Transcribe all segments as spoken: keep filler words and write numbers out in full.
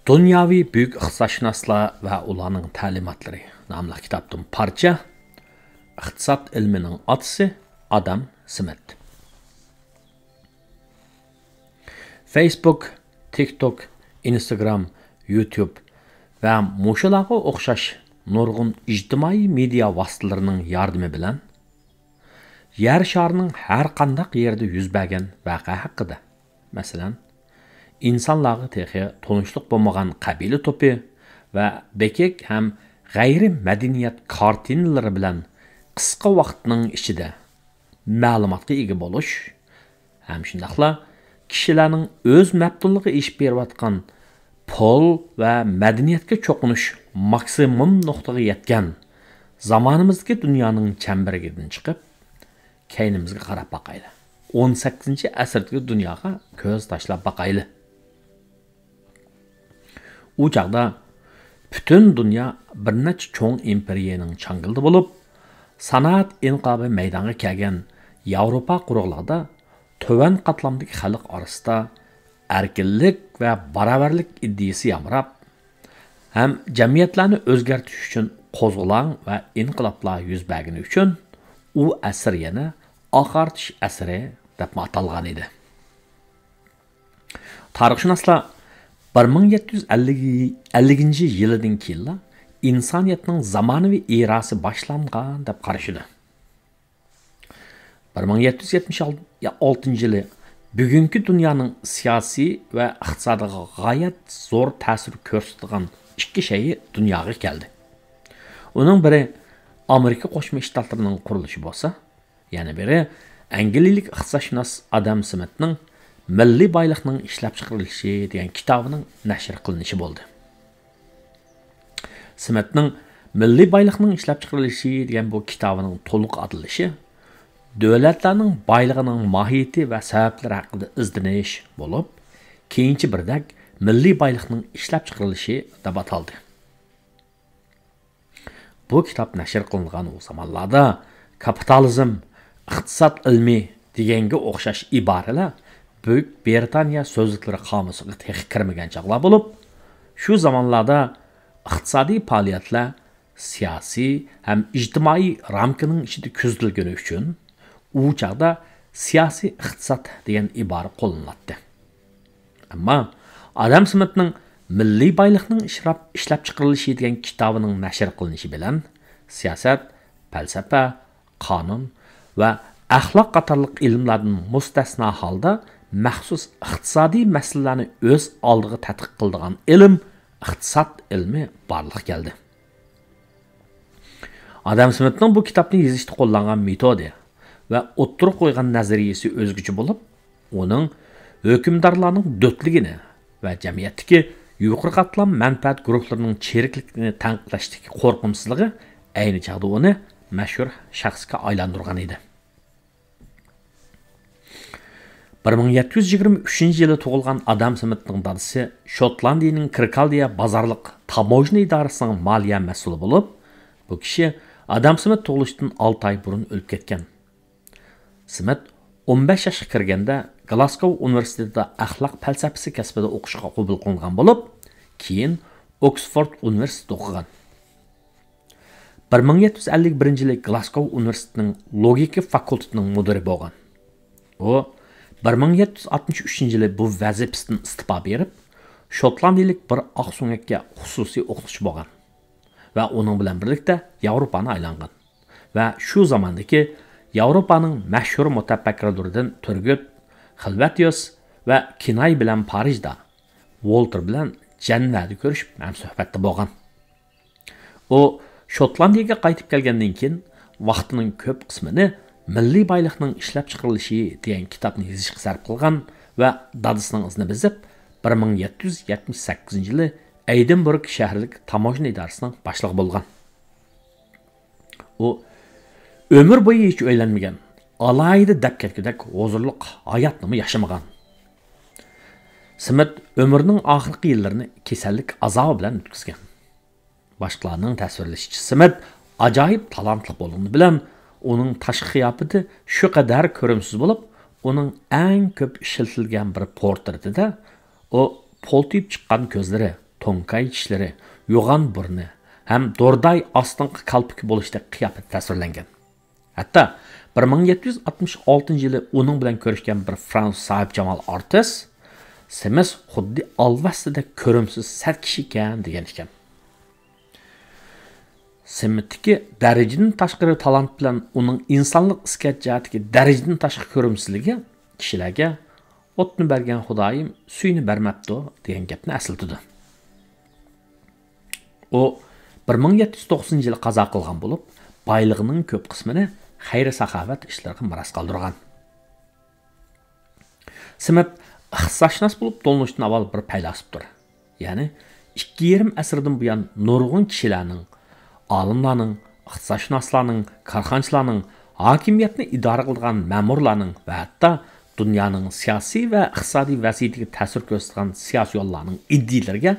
دۇنياۋى بۈيۈك ئىقتىسادشۇناسلار ۋە ئۇلارنىڭ تەلىماتلىرى ناملىق كىتابتىن پارچە. ئىقتىساد ئىلمىنىڭ ئاتىسى ئادام سمىت. فېيسبۇك، تىك توك، ئىنستاگرام، يۇتۇب ۋە مۇشۇلارغا ئوخشاش نۇرغۇن ئىجتىمائىي مېدىيا ۋاسىتىلىرىنىڭ ياردىمى بىلەن يەر شارىنىڭ ھەر قانداق يېرىدە يۈز بەرگەن ۋەقە ھەققىدە، مەسىلەن، ئىنسانلارغا تېخى تونۇشلۇق بولمىغان قەبىلە توپى ۋە بېكەك ھەم غەيرىي مەدەنىيەت كارتىنىلىرى بىلەن قىسقا ۋاقىتنىڭ ئىچىدە مەلۇماتقا ئىگە بولۇش ھەم شۇنداقلا كىشىلەرنىڭ ئۆز مەپتۇنلۇقى ئېشىپ بېرىۋاتقان پۇل ۋە مەدەنىيەتكە چوقۇنۇش ماكسىمۇم نۇقتىغا يەتكەن زامانىمىزدىكى دۇنيانىڭ چەمبىرىكىدىن چىقىپ، كەينىمىزگە قاراپ باقايلى. ئون سەككىزىنچى ئەسىردىكى دۇنياغا كۆز تاشلاپ باقايلى. ئۇ چاغدا پۈتۈن دۇنيا بىر نەچچە چوڭ ئىمپېرىيەنىڭ چاڭگىلىدا بولۇپ، سانائەت ئىنقىلابى مەيدانغا كەلگەن ياۋروپا قۇرۇقلۇقىدا تۆۋەن قاتلامدىكى خەلق ئارىسىدا ئەركىنلىك ۋە باراۋەرلىك ئىدىيىسى يامراپ، ھەم جەمئىيەتلەرنى ئۆزگەرتىش ئۈچۈن قوزغىلاڭ ۋە ئىنقىلابلار يۈز بەرگىنى ئۈچۈن ئۇ ئەسىر يەنە ئاقارتىش ئەسىرى دەپمۇ ئاتالغان ئىدى. تارىخشۇناسلار بىر مىڭ يەتتە يۈز ئەللىك، ئەللىكىنچى يىلىدىن كېيىنلا ئىنسانىيەتنىڭ زامانىۋى ئېراسى باشلانغان دەپ قارىشىدۇ. بىر مىڭ يەتتە يۈز يەتمىش ئالتىنچى يىلى بۈگۈنكى دۇنيانىڭ سىياسىي ۋە ئىقتىسادىغا غايەت زور تەسىر كۆرسىتىدىغان ئىككى شەيئى دۇنياغا كەلدى. ئۇنىڭ بىرى ئامېرىكا قوشما شتاتلىرىنىڭ قۇرۇلۇشى بولسا، يەنە بىرى ئەنگلىيەلىك ئىقتىسادشۇناس ئادام سمىتنىڭ مىللىي بايلىقنىڭ ئىشلەپچىقىرىلىشى دېگەن كىتابىنىڭ نەشر قىلىنىشى بولدى. سمىتنىڭ مىللىي بايلىقنىڭ ئىشلەپچىقىرىلىشى دېگەن بۇ كىتابىنىڭ تولۇق ئاتىلىشى دۆلەتلەرنىڭ بايلىقىنىڭ ماھىيىتى ۋە سەۋەبلىرى ھەققىدە ئىزدىنىش بولۇپ، كېيىنچە بىردەك مىللىي بايلىقنىڭ ئىشلەپچىقىرىلىشى دەپ ئاتالدى. بۇ كىتاب نەشر قىلىنغان ئۇ زامانلاردا كاپىتالىزم، ئىقتىساد ئىلمى دېگەنگە ئوخشاش ئىبارىلەر بۈيۈك بىرىتانىيە سۆزلۈكلىرى قامۇسىغا تېخى كىرمىگەن چاغلار بولۇپ، شۇ زامانلاردا ئىقتىسادىي پائالىيەتلەر سىياسىي ھەم ئىجتىمائىي رامكىنىڭ ئىچىدە كۆزىتىلگىنى ئۈچۈن، ئۇ چاغدا سىياسىي ئىقتىساد دېگەن ئىبارە قوللىنىلاتتى. ئەمما ئادام سمىتنىڭ مىللىي بايلىقنىڭ ئىشراپ-، ئىشلەپچىقىرىلىشى دېگەن كىتابىنىڭ نەشر قىلىنىشى بىلەن سىياسەت، پەلسەپە، قانۇن ۋە ئەخلاق قاتارلىق ئىلىملاردىن مۇستەسنا ھالدا مەخسۇس ئىقتىسادىي مەسىلىلەرنى ئۆز ئالدىغا تەتقىق قىلىدىغان ئىلىم، ئىقتىساد ئىلمى بارلىققا كەلدى. ئادام سمىتنىڭ بۇ كىتابنى يېزىشتا قوللانغان مېتودى ۋە ئوتتۇرىغا قويغان نەزەرىيىسى ئۆزگىچە بولۇپ، ئۇنىڭ ھۆكۈمدارلارنىڭ دۆتلۈكىنى ۋە جەمئىيەتتىكى يۇقىرى قاتلام مەنپەئەت گۇرۇپپىلىرىنىڭ چىرىكلىكىنى تەنقىدلەشتىكى قورقۇمسىزلىقى ئەينى چاغدا ئۇنى مەشھۇر شەخسكە ئايلاندۇرغان ئىدى. بىر مىڭ يەتتە يۈز يىگىرمە ئۈچىنچى يىلى تۇغۇلغان ئادام سمىتنىڭ دادىسى شوتلاندىيىنىڭ كىركالدىيە بازارلىق تاموژنا ئىدارىسىنىڭ مالىيە مەسئۇلى بولۇپ، بۇ كىشى ئادام سمىت تۇغۇلۇشتىن ئالتە ئاي بۇرۇن ئۆلۈپ كەتكەن. سمىت ئون بەش ياشقا كىرگەندە گلاسگوۋ ئۇنىۋېرسىتېتىدا ئەخلاق پەلسەپىسى كەسپىدە ئوقۇشقا قوبۇل قىلىنغان بولۇپ، كېيىن ئوكسفورد ئۇنىۋېرسىتېتىدا ئوقۇغان. بىر مىڭ يەتتە يۈز ئەللىك بىرىنچى يىلى گلاسگوۋ ئۇنىۋېرسىتېتىنىڭ لوگىكا فاكۇلتېتىنىڭ مۇدىرى بولغان. ئۇ بىر مىڭ يەتتە يۈز ئاتمىش ئۈچىنچى يىلى بۇ ۋەزىپىسىدىن ئىستېپا بېرىپ، شوتلاندىيىلىك بىر ئاقسۆڭەككە خۇسۇسىي ئوقۇتقۇچى بولغان ۋە ئۇنىڭ بىلەن بىرلىكتە ياۋروپانى ئايلانغان ۋە شۇ زاماندىكى ياۋروپانىڭ مەشھۇر مۇتەپەككۇرلىرىدىن تۈرگۈت، خىلۋەتيۇس ۋە كىناي بىلەن پارىژدا، ۋولتېر بىلەن جەنۋەدە كۆرۈشۈپ ھەمسۆھبەتتە بولغان. ئۇ شوتلاندىيەگە قايتىپ كەلگەندىن كېيىن، ۋاقتىنىڭ كۆپ قىسمىنى مىللىي بايلىقنىڭ ئىشلەپچىقىرىلىشى دېگەن كىتابنى يېزىشقا سەرپ قىلغان ۋە دادىسىنىڭ ئىزىنى بېزىپ، بىر مىڭ يەتتە يۈز يەتمىش سەككىزىنچى يىلى ئەيدىنبۇرگ شەھەرلىك تاموژنا ئىدارىسىنىڭ باشلىقى بولغان. ئۇ ئۆمۈر بويى ھېچ ئۆيلەنمىگەن، ئالاھىدە دەپ كەتكۈدەك ھۇزۇرلۇق ھاياتنىمۇ ياشىمىغان. سمىت ئۆمرىنىڭ ئاخىرقى يىللىرىنى كېسەللىك ئازابى بىلەن ئۆتكۈزگەن. باشقىلارنىڭ تەسۋىرلىشىچە، سمىت ئاجايىپ تالانتلىق بولغىنى بىلەن، ئۇنىڭ تاشقى قىياپىتى شۇ قەدەر كۆرۈمسىز بولۇپ، ئۇنىڭ ئەڭ كۆپ ئىشلىتىلگەن بىر پورترېتىدا ئۇ پولتىيىپ چىققان كۆزلىرى، توڭكاي چىشلىرى، يوغان بۇرنى ھەم دورداي ئاستىنقى كالپۇكى بولۇشتەك قىياپەت تەسۋىرلەنگەن. ھەتتا بىر مىڭ يەتتە يۈز ئاتمىش ئالتىنچى يىلى ئۇنىڭ بىلەن كۆرۈشكەن بىر فرانسۇز ساھىبجامال ئارتىس، سىمىس خۇددى ئالۋاستىدەك كۆرۈمسىز سەت كىشى ئىكەن، دېگەن ئىكەن. سىمىتتىكى دەرىجىدىن تاشقىرى تالانت بىلەن ئۇنىڭ ئىنسانلىق ئىسكەت جەھەتتىكى دەرىجىدىن تاشقىرى كۆرۈمسىزلىكى كىشىلەرگە «ئوتنى بەرگەن خۇدايىم سۈيىنى بەرمەپتۇ» دېگەن گەپنى ئەسلىتىدۇ. ئۇ بىر مىڭ يەتتە يۈز توقسىنىنچى يىلى قازا قىلغان بولۇپ، بايلىقىنىڭ كۆپ قىسمىنى خەير-ساخاۋەت ئىشلىرىغا مىراس قالدۇرغان. سىمىت ئىقتىسادشۇناس بولۇپ تونۇلۇشتىن ئاۋۋال بىر پەيلاسوپتۇر. يەنى ئىككى يېرىم ئەسىردىن بۇيان نۇرغۇن كىشىلەرنىڭ، ئالىملارنىڭ، ئىقتىسادشۇناسلارنىڭ، كارخانىچىلارنىڭ، ھاكىمىيەتنى ئىدارە قىلىدىغان مەمۇرلارنىڭ ۋە ھەتتا دۇنيانىڭ سىياسىي ۋە ئىقتىسادىي ۋەزىيىتىگە تەسىر كۆرسىتىدىغان سىياسىيونلارنىڭ ئىدىيىلىرىگە،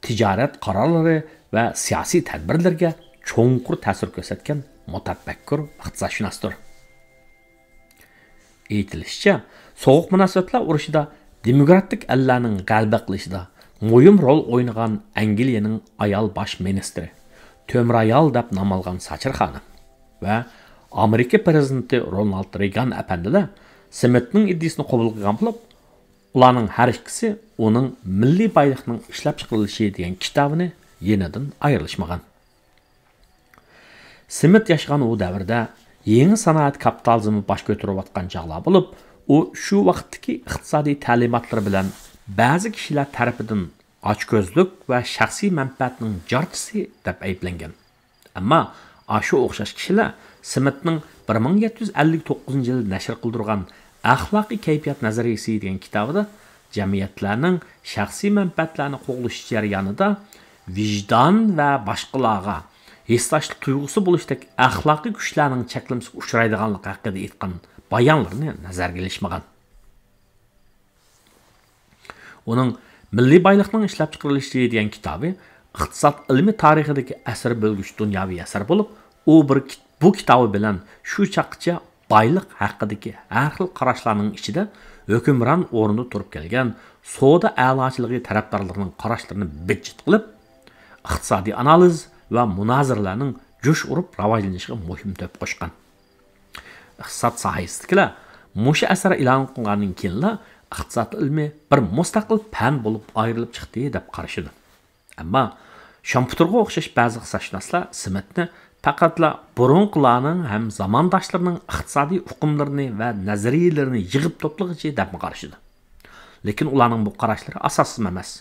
تىجارەت قارارلىرى ۋە سىياسىي تەدبىرلىرىگە چوڭقۇر تەسىر كۆرسەتكەن مۇتەپەككۇر ئىقتىسادشۇناستۇر. ئېيتىلىشىچە، سوغۇق مۇناسىۋەتلەر ئۇرۇشىدا دېموكراتىك ئەللەرنىڭ غەلىبە قىلىشىدا مۇھىم رول ئوينىغان ئەنگلىيەنىڭ ئايال باش مىنىستىرى، تۆمۈر ئايال دەپ نام ئالغان ساچىر خانىم ۋە ئامېرىكا پىرېزىدېنتى رونالد رېيگان ئەپەندىلەر سىمىتنىڭ ئىدىيىسىنى قوبۇل قىلغان بولۇپ، ئۇلارنىڭ ھەر ئىككىسى ئۇنىڭ مىللىي بايلىقنىڭ ئىشلەپچىقىرىلىشى دېگەن كىتابىنى يېنىدىن ئايرىلىشمىغان. سىمىت ياشىغان ئۇ دەۋردە يېڭى سانائەت كاپىتالىزمى باش كۆتۈرۈۋاتقان چاغلار بولۇپ، ئۇ شۇ ۋاقىتتىكى ئىقتىسادىي تەلىماتلىرى بىلەن بەزى كىشىلەر تەرىپىدىن ئاچكۆزلۈك ۋە شەخسىي مەنپەئەتنىڭ جارچىسى دەپ ئەيىبلەنگەن. ئەمما ئاشۇ ئوخشاش كىشىلەر سىمىتنىڭ بىر مىڭ يەتتە يۈز ئەللىك توققۇزىنچى يىلى نەشر قىلدۇرغان ئەخلاقىي كەيپىيات نەزەرىيىسى دېگەن كىتابىدا جەمئىيەتلەرنىڭ شەخسىي مەنپەئەتلەرنى قوغلىشىش جەريانىدا ۋىجدان ۋە باشقىلارغا ھېسداشلىق تۇيغۇسى بولۇشتەك ئەخلاقىي كۈچلەرنىڭ چەكلىمىسىگە ئۇچرايدىغانلىقى ھەققىدە ئېيتقان بايانلىرىنى نەزەرگە ئېلىشمىغان. ئۇنىڭ مىللىي بايلىقنىڭ ئىشلەپچىقىرىلىشى دېگەن كىتابى ئىقتىساد ئىلمى تارىخىدىكى ئەسەر بۆلگۈچ دۇنياۋى ئەسەر بولۇپ، ئۇ بىر كىت-، بۇ كىتابى بىلەن شۇ چاغقىچە بايلىق ھەققىدىكى ھەر خىل قاراشلارنىڭ ئىچىدە ھۆكۈمران ئورنىدا تۇرۇپ كەلگەن سودا ئەلاچىلىقى تەرەپدارلىرىنىڭ قاراشلىرىنى بىتچىت قىلىپ، ئىقتىسادىي ئانالىز ۋە مۇنازىرىلەرنىڭ جۇش ئۇرۇپ راۋاجلىنىشىغا مۇھىم تۆھپە قوشقان. ئىقتىساد ساھەسىدىكىلەر مۇشۇ ئەسەر ئېلان قىلىنغاندىن كېيىنلا ئىقتىساد ئىلمى بىر مۇستەقىل پەن بولۇپ ئايرىلىپ چىقتى دەپ قارىشىدۇ. ئەمما شامپۇتۇرغا ئوخشاش بەزى ئىقتىسادشۇناسلار سىمىتنى پەقەتلا بۇرۇنقىلارنىڭ ھەم زامانداشلىرىنىڭ ئىقتىسادىي ئۇقۇملىرىنى ۋە نەزەرىيىلىرىنى يىغىپ توپلىغۇچى دەپمۇ قارىشىدۇ. لېكىن ئۇلارنىڭ بۇ قاراشلىرى ئاساسسىز ئەمەس.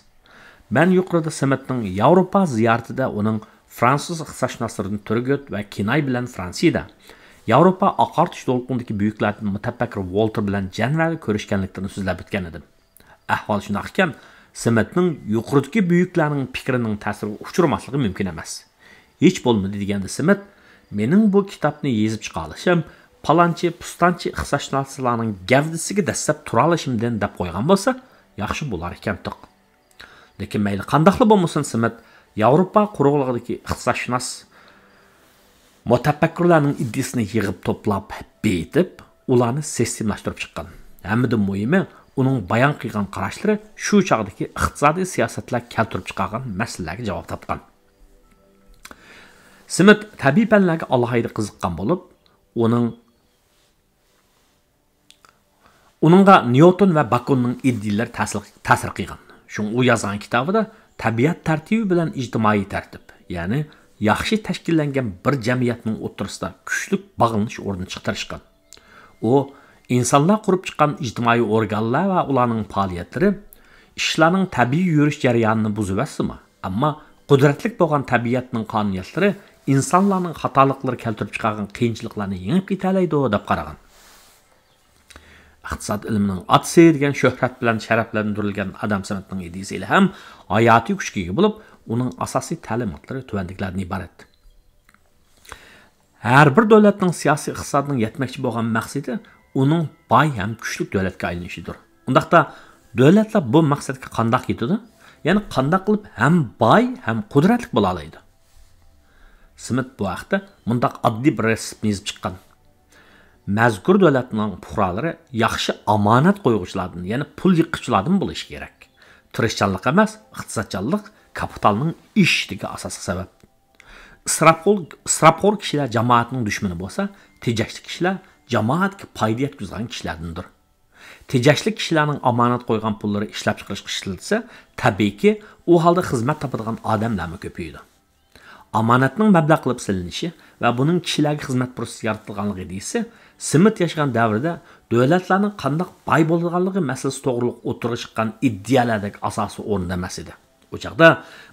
مەن يۇقىرىدا سىمىتنىڭ ياۋروپا زىيارىتىدە ئۇنىڭ فرانسۇز ئىقتىسادشۇناسلىرىدىن تۈرگوت ۋە كىناي بىلەن فرانسىيىدە، ياۋروپا ئاقارتىش دولقۇنىدىكى بۈيۈكلەردىن مۇتەپەككۇر ۋولتېر بىلەن جەنۋەدە كۆرۈشكەنلىكلىرىنى سۆزلەپ ئۆتكەن ئىدىم. ئەھۋال شۇنداق ئىكەن، سىمىتنىڭ يۇقىرىدىكى بۈيۈكلەرنىڭ پىكرىنىڭ تەسىرىگە ئۇچرىماسلىقى مۇمكىن ئەمەس. ھېچ بولمىدى دېگەندە سىمىت، مېنىڭ بۇ كىتابنى يېزىپ چىقالىشىم، پالانچى، پۇستانچى ئىقتىسادشۇناسلارنىڭ گەۋدىسىگە دەسسەپ تۇرالىشىمدىن دەپ قويغان بولسا، ياخشى بولار ئىكەنتۇق. لېكىن مەيلى قانداقلا بولمىسۇن، سىمىت ياۋروپا قۇرۇقلۇقىدىكى ئىقتىسادشۇناس مۇتەپەككۇرلارنىڭ ئىدىيىسىنى يىغىپ توپلاپ، بېيىتىپ، ئۇلارنى سىستېمىلاشتۇرۇپ چىققان. ھەممىدىن مۇھىمى، ئۇنىڭ بايان قىلغان قاراشلىرى شۇ چاغدىكى ئىقتىسادىي سىياسەتلەر كەلتۈرۈپ چىقارغان مەسىلىلەرگە جاۋاب تاپقان. سىمىت تەبىئىي پەنلەرگە ئالاھىدە قىزىققان بولۇپ، ئۇنىڭ، ئۇنىڭغا نيۇتون ۋە باكوننىڭ ئىدىيىلىرى تەسىر، تەسىر قىلغان. شۇڭا ئۇ يازغان كىتابىدا تەبىئەت تەرتىپى بىلەن ئىجتىمائىي تەرتىپ، يەنى ياخشى تەشكىللەنگەن بىر جەمئىيەتنىڭ ئوتتۇرىسىدا كۈچلۈك باغلىنىش ئورنىتىشقا تىرىشقان. ئۇ ئىنسانلار قۇرۇپ چىققان ئىجتىمائىي ئورگانلار ۋە ئۇلارنىڭ پائالىيەتلىرى ئىشلارنىڭ تەبىئىي يۈرۈش جەريانىنى بۇزۇۋەتسىمۇ، ئەمما قۇدرەتلىك بولغان تەبىئەتنىڭ قانۇنىيەتلىرى ئىنسانلارنىڭ خاتالىقلىرى كەلتۈرۈپ چىقارغان قىيىنچىلىقلارنى يېڭىپ كېتەلەيدۇ، دەپ قارىغان. ئىقتىساد ئىلمىنىڭ ئاتىسى دېگەن شۆھرەت بىلەن شەرەپلەندۈرۈلگەن ئادەم سىمىتنىڭ ئىدىيىسى ھېلىھەم ھاياتىي كۈچكە ئىگە بولۇپ، ئۇنىڭ ئاساسىي تەلىماتلىرى تۆۋەندىكىلەردىن ئىبارەت. ھەر بىر دۆلەتنىڭ سىياسىي ئىقتىسادىنىڭ يەتمەكچى بولغان مەقسىتى ئۇنىڭ باي ھەم كۈچلۈك دۆلەتكە ئايلىنىشىدۇر. ئۇنداقتا دۆلەتلەر بۇ مەقسەتكە قانداق يېتىدۇ؟ يەنى قانداق قىلىپ ھەم باي، ھەم قۇدرەتلىك بولالايدۇ؟ سىمىت بۇ ھەقتە مۇنداق ئاددىي بىر رېتسېپنى يېزىپ چىققان. مەزكۇر دۆلەتنىڭ پۇقرالىرى ياخشى ئامانەت قويغۇچىلاردىن، يەنى پۇل يىغقۇچىلاردىن بولۇشى كېرەك. تىرىشچانلىق ئەمەس، ئىقتىسادچانلىق، كاپىتالنىڭ ئېشىشىدىكى ئاساسلىق سەۋەب. ئىسراپخور، ئىسراپخور كىشىلەر جامائەتنىڭ دۈشمىنى بولسا، تېجەشلىك كىشىلەر جامائەتكە پايدا يەتكۈزىدىغان كىشىلەردىندۇر. تېجەشلىك كىشىلەرنىڭ ئامانەت قويغان پۇللىرى ئىشلەپچىقىرىشقا ئىشلىتىلسە، تەبىئىيكى، ئۇ ھالدا خىزمەت تاپىدىغان ئادەملەرمۇ كۆپىيىدۇ. ئامانەتنىڭ مەبلەغ قىلىپ سېلىنىشى ۋە بۇنىڭ كىشىلەرگە خىزمەت پۇرسىتى يارىتىدىغانلىقى ئىدىيىسى سىمىت ياشىغان دەۋرىدە دۆلەتلەرنىڭ قانداق باي بولىدىغانلىقى مەسىلىسى توغرۇلۇق ئوتتۇرىغا چىققان ئىدىيەلەردەك ئاساسىي ئورۇندا ئەمەس ئىدى. ئۇ چاغدا